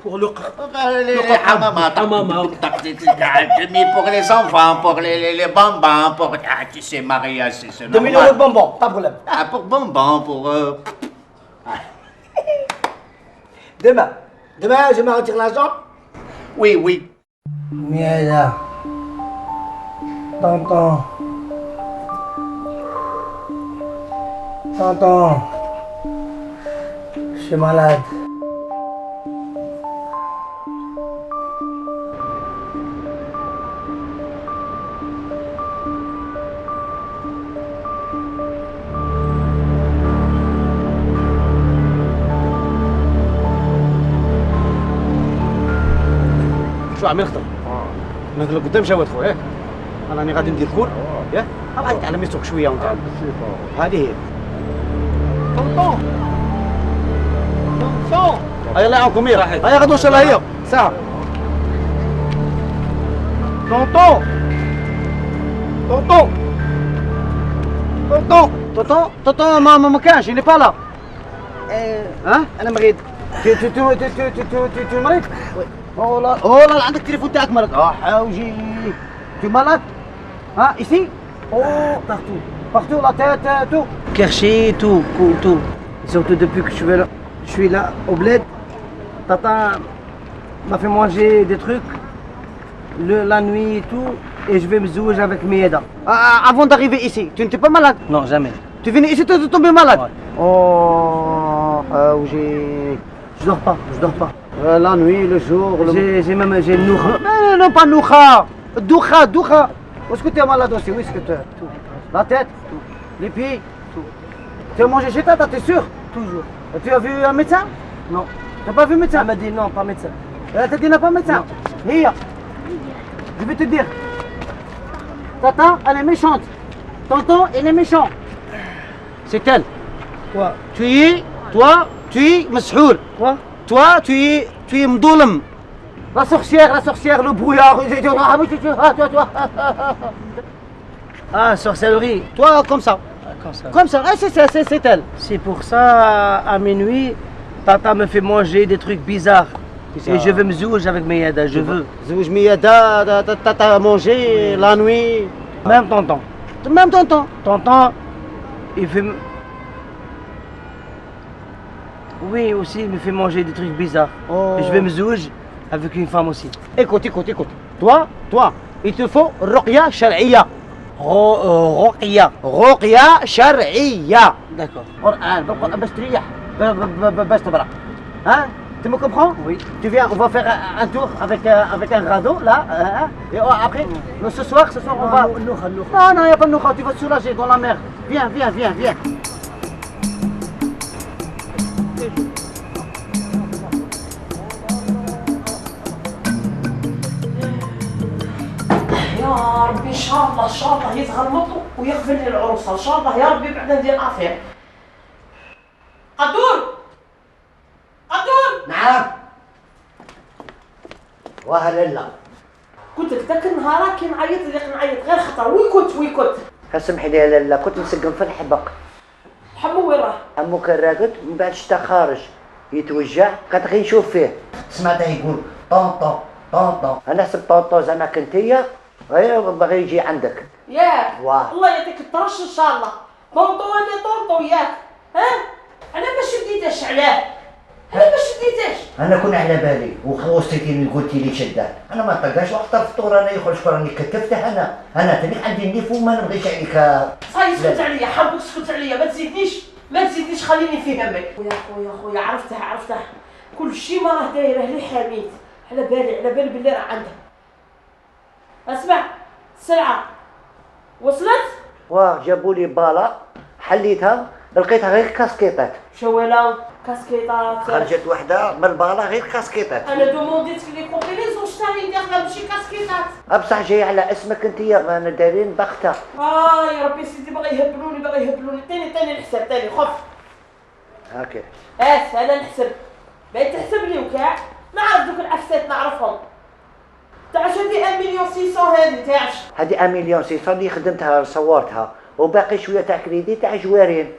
Pour le Les حمامات. حمامة. 2000 pour les enfants, pour les bambins, pour. Ah, tu sais, mariage, c'est 2000 normal. euros de bonbons, pas de problème. Ah, pour bonbons, pour. Demain. Demain, je me retire l'argent. Oui. Miela. Tonton. Tonton. Je suis malade. شو عم يخطر من قدام جواد خويا ياك؟ انا راني غادي ندير cours ياك؟ غادي تعلم يسوق شويه وانت هذه هي. Tonton tonton، هيا الله يعاونكم. هي هيا غدوه ان شاء الله، هي ساعه. Tonton tonton tonton tonton tonton، ما كانش، n'est pas là. ها؟ انا مريض. Tu tu tu tu tu tu tu tu مريض؟ Oh là oh là، عندك التليفون تاعك مرض. اه حوجي، tu malade؟ ها ici؟ Oh, Partout. Partout, la tête, tout. كرشي, tout, tout. Surtout depuis que je suis là au bled, tata m'a fait manger des trucs la nuit et tout, et je vais me زوج avec Mieda. Ah, avant d'arriver ici, tu n'étais pas malade? Non, jamais. Tu venais ici, tu es tombé malade? Ouais. Oh, حوجي. Je dors pas, je dors pas. La nuit, le jour, le. J'ai même j'ai النوخة. Non, non, pas نوخة. دوخة, دوخة. Est-ce que tu es malade aussi? Oui, est-ce que tu. Tout. La tête? Tout. Les pieds? Tout. Tu as mangé chez tata, t'es sûr? Toujours. Tu as vu un médecin? Non. Tu n'as pas vu médecin? Elle m'a dit non, pas médecin. Elle t'a dit n'a pas médecin? Here. Je vais te dire. Tata, elle est méchante. Tonton, il est méchant. C'est elle. Quoi? Tu es, toi, tu es مسحور. Quoi? Toi, tu es مظلم. La sorcière, la sorcière, le brouillard. Toi. Ah, sorcellerie. Toi, comme ça. Ah, comme ça. Comme ça. Ah, c'est ça, c'est elle. C'est pour ça, à minuit, tata me fait manger des trucs bizarres. Et je veux me زوج avec Meyada, je veux. زوج ميادة، tata manger la nuit. Même tonton. Même tonton. Tonton, il fait. Oui, aussi, il me fait manger des trucs bizarres. Oh. Et je vais me زوج avec une femme aussi. Écoute, écoute, écoute. Toi, toi, il te faut رقية شرعية. رقية. رقية شرعية. D'accord. قرآن، بالقرآن باش تريح، باش تبرع. ها؟ Tu me comprends? Oui. Tu viens, on va faire un tour avec un radeau là. Hein, et oh, après, ce soir on va. النوخة النوخة. Non, non, il n'y a pas de نوخة, tu vas te soulager dans la mer. Viens, viens, viens, viens. يا ربي، ان شاء الله ان شاء الله يتغلط ويغفر لي العروسه ان شاء الله يا ربي. بعدا ندير affaire. قدور قدور. نعم، وهلا لا. قلت لك ذاك النهار كي نعيط اللي نعيط غير خطر، وين كنت؟ وين كنت؟ اسمحي لي يا لالا، كنت مسقم في الحبق. حمو وين راه؟ حمو كان راقد، من بعد شتا خارج يتوجع، قعدت غير نشوف فيه، سمعته يقول tonton tonton، انا حسب tonton زعما كنت هي غير باغي يجي عندك. ياك؟ واه. الله يعطيك الطرش ان شاء الله. Tonton، انا tonton ياك؟ ها انا ما شديتهاش، علاه انا ما شديتهاش؟ انا كون على بالي وخوصتيني قلتي لي شده، انا ما نطلقهاش وقت الفطور انا يخرج، راني كتفته. انا تاني عندي النيف وما نبغيش عليك. صاي اسكت عليا، حبك اسكت عليا، ما تزيدنيش ما تزيدنيش، خليني في همك. خويا خويا خويا، عرفته عرفته، كل شيء ما راه دايره لي حميد. على بالي على بالي باللي راه عنده. اسمع، السلعه وصلت؟ واه، جابوا لي بالة، حليتها لقيتها غير كاسكيطات. شواله كاسكيطات؟ خرجت وحده من الباله غير كاسكيطات. انا demandé ت les combinaisons شتاني داخله، ماشي كاسكيطات. بصح جاي على اسمك انت، يا انا دايرين بخته. اه يا ربي سيدي، باغي يهبلوني باغي يهبلوني. تاني تاني الحساب تاني، خف. هاكي. هات انا نحسب، بغيت تحسب لي وكاع نعرف دوك العفسات نعرفهم. تاع هادي 1 مليون 600؟ هادي تاعش؟ هذه 1 مليون 600 اللي خدمتها صورتها، وباقي شويه تاع كريدي تاع جوارين.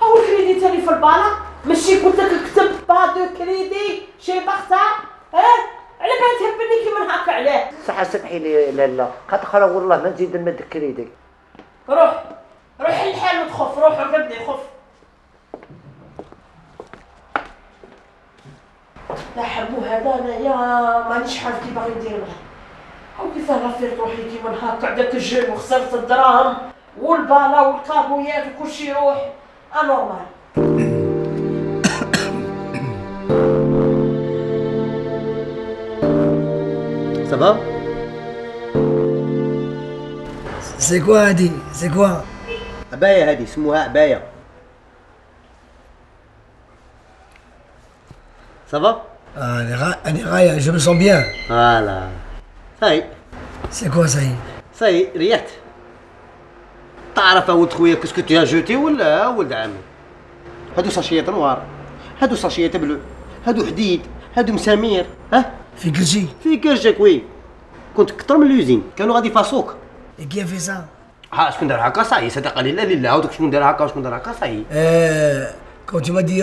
هاو الكريدي تاني في البالا؟ ماشي قلت لك كتب pas de crédit؟ شي بختة ها على بالي تهبلني كي من هكا علاه. صح سمحي لي لالا، خاطر والله ما نزيد نمد كريدي. روح روح الحال وتخف، روح عقبني خف. لا حمو هذا انايا مانيش عارف كي باغي ندير معاه، او كيفاه رافير روحي كي من هكا داك الجيم وخسرت الدراهم والبالا والكابويات وكلشي يروح anormal. Ça va? C'est quoi هادي؟ C'est quoi? عباية هادي سموها عباية. Ça va? أنا غاية, je me sens bien. Voilà. Ça y est. C'est quoi ça y est? Ça y est, ريحت. تعرف ولد خويا qu'est-ce que tu as jeté ولا ولد عمي؟ هادو sachets noirs، هادو sachets bleus، هادو حديد، هادو مسامير، ها؟ في كرشي. في كرشك oui. كنت كثر من l'usine، كانوا غادي يفاسوك. Et qui a fait ça? ها شكون دار هكا ça y est صدقه لله لله، ودوك شكون دار هكا وشكون دار هكا ça y est. Quand tu m'as dit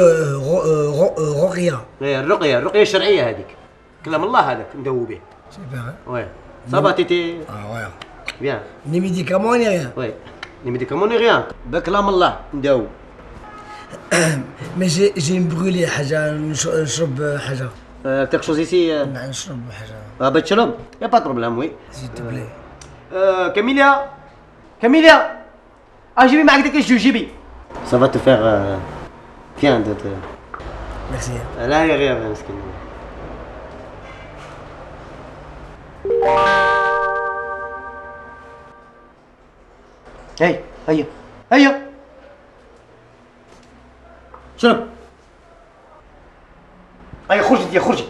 رقية. إيه، الرقية، الرقية الشرعية هذيك. كلام الله هذاك ندوي به. Super, hein? Oui. Ça va t'étais Ah ouais. Bien. Ni médicaments ni rien. Oui. Ni médicaments ni rien. بكلام الله نداو. Mais j'ai une brûlée حاجة نشرب حاجة. Quelque chose ici. نشرب حاجة. Ah, تشرب؟ Y a pas de problème, oui. S'il te plaît. كاميليا كاميليا جيبي معك داك ال jus جيبي. Ça va te faire bien de te... Merci. لا يا غير مسكين. هيا هيا هيا شرب. هيا خرجي انت خرجي.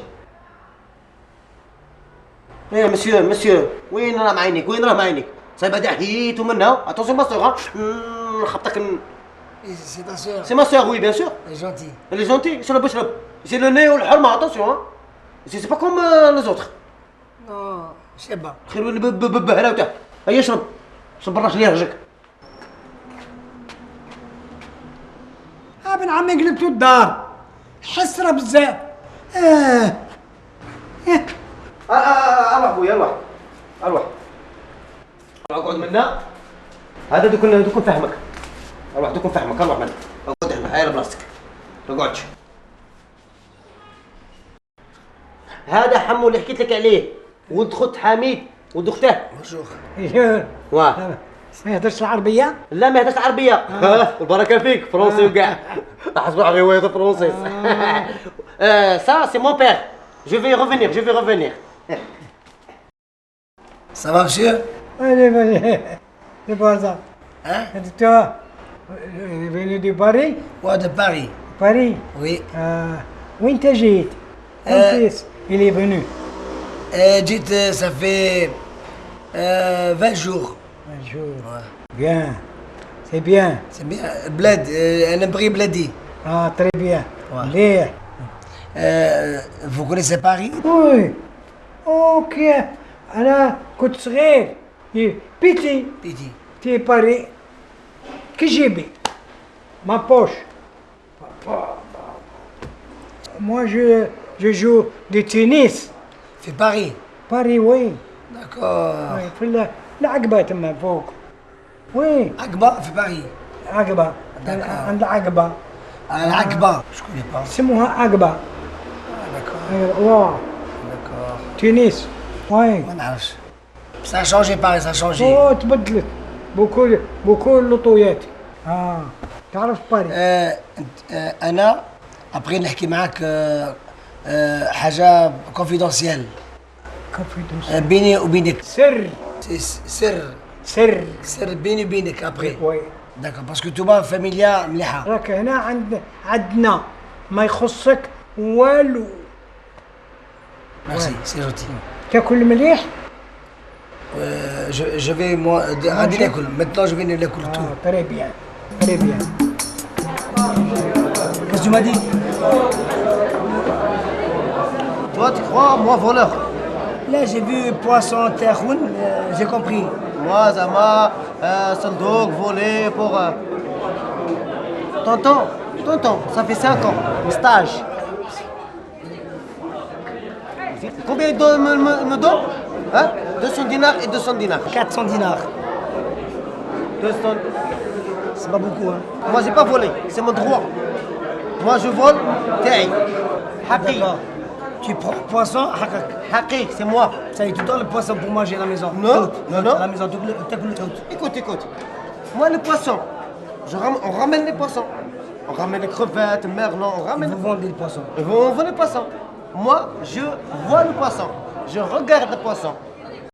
ايه monsieur monsieur وين راه معينك؟ وين راه معينك؟ صايب هذا حيت ومنها attention ma sœur نخبطك. C'est ta sœur. C'est ma sœur, oui, bien sûr. Elle est gentille. Elle est gentille. شرب اشرب. C'est le nez والحرمة attention. C'est pas comme les autres. Non, je sais pas. خير ولا بهلاوته. هيا اشرب. شرب الراس اللي يرجك. ابن عمي قلبتو الدار حسرة بزاف. اروح خويا اروح اروح اقعد منا. هذا دوك دوك نفهمك. اروح دوك نفهمك. اروح منا اقعد هنا هاي بلاصتك اقعدش. هذا حمو اللي حكيت لك عليه ولد خت حميد ولد اخته. Bonjour. واه ما يهدرش العربية؟ لا ما يهدرش العربية. البركة فيك français وكاع حسب رواية français. Ça c'est mon père. Je vais revenir, je vais revenir. Ça va, monsieur? Allez, allez, c'est pas ça. Hein? Toi, venu de Paris? Ouais, de Paris. Paris. Oui. وين جيت؟ Quand il est venu? جيت ça fait 20 jours. 20 jours. Bien. C'est bien. C'est bien. بلاد انا نبغي بلادي. اه très bien. مليح. Vous connaissez Paris? Oui. OK انا كنت صغير petit Petit. petit Paris كي جيبي ma poche. Moi, je joue du tennis. في Paris. Paris, oui. D'accord. Oui, في العقبة تما فوق. Oui. عقبة في باريس. عقبة. عند العقبة. العقبة. Je connais pas. سموها عقبة. Ah, d'accord. واه. D'accord. Tennis. Oui. ما نعرفش. Ça a changé Paris, ça a changé. أوه تبدلت. Beaucoup beaucoup لوطويات. تعرف باريس. انا après نحكي معاك حاجة confidentielle. Confidentielle. بيني وبينك. سر. سر. سر. سر بيني وبينك après. Oui. D'accord, parce que توما فاميليا مليحة. راك هنا عندنا ما يخصك والو. Merci, c'est gentil. تاكل مليح؟ Je vais moi غادي ناكل maintenant, je vais ناكل tout. Très bien, très bien. Qu'est-ce que tu m'as dit? Toi, tu crois, moi, voleur? Là, j'ai vu poisson تاخون, j'ai compris. Moi, زعما صندوق volé pour... Tonton, tonton, ça fait 5 ans, stage. Combien il me donne, hein? 200 dinars et 200 dinars. 400 dinars. 200. C'est pas beaucoup, hein. Moi, j'ai pas volé, c'est mon droit. Moi, je vole, تاعي. حقي. D'accord. Tu prends poisson, حقك. حقي, c'est moi. Ça y est, tu donnes le poisson pour manger à la maison. Non, حوت. non, non. À la maison, تاكل الحوت. Écoute, écoute. Moi, le poisson, on ramène les poissons. On ramène les crevettes, merlan, on ramène. Vous vendez le poisson. On vend les poissons. Moi, je vois le poisson. Je regarde le poisson.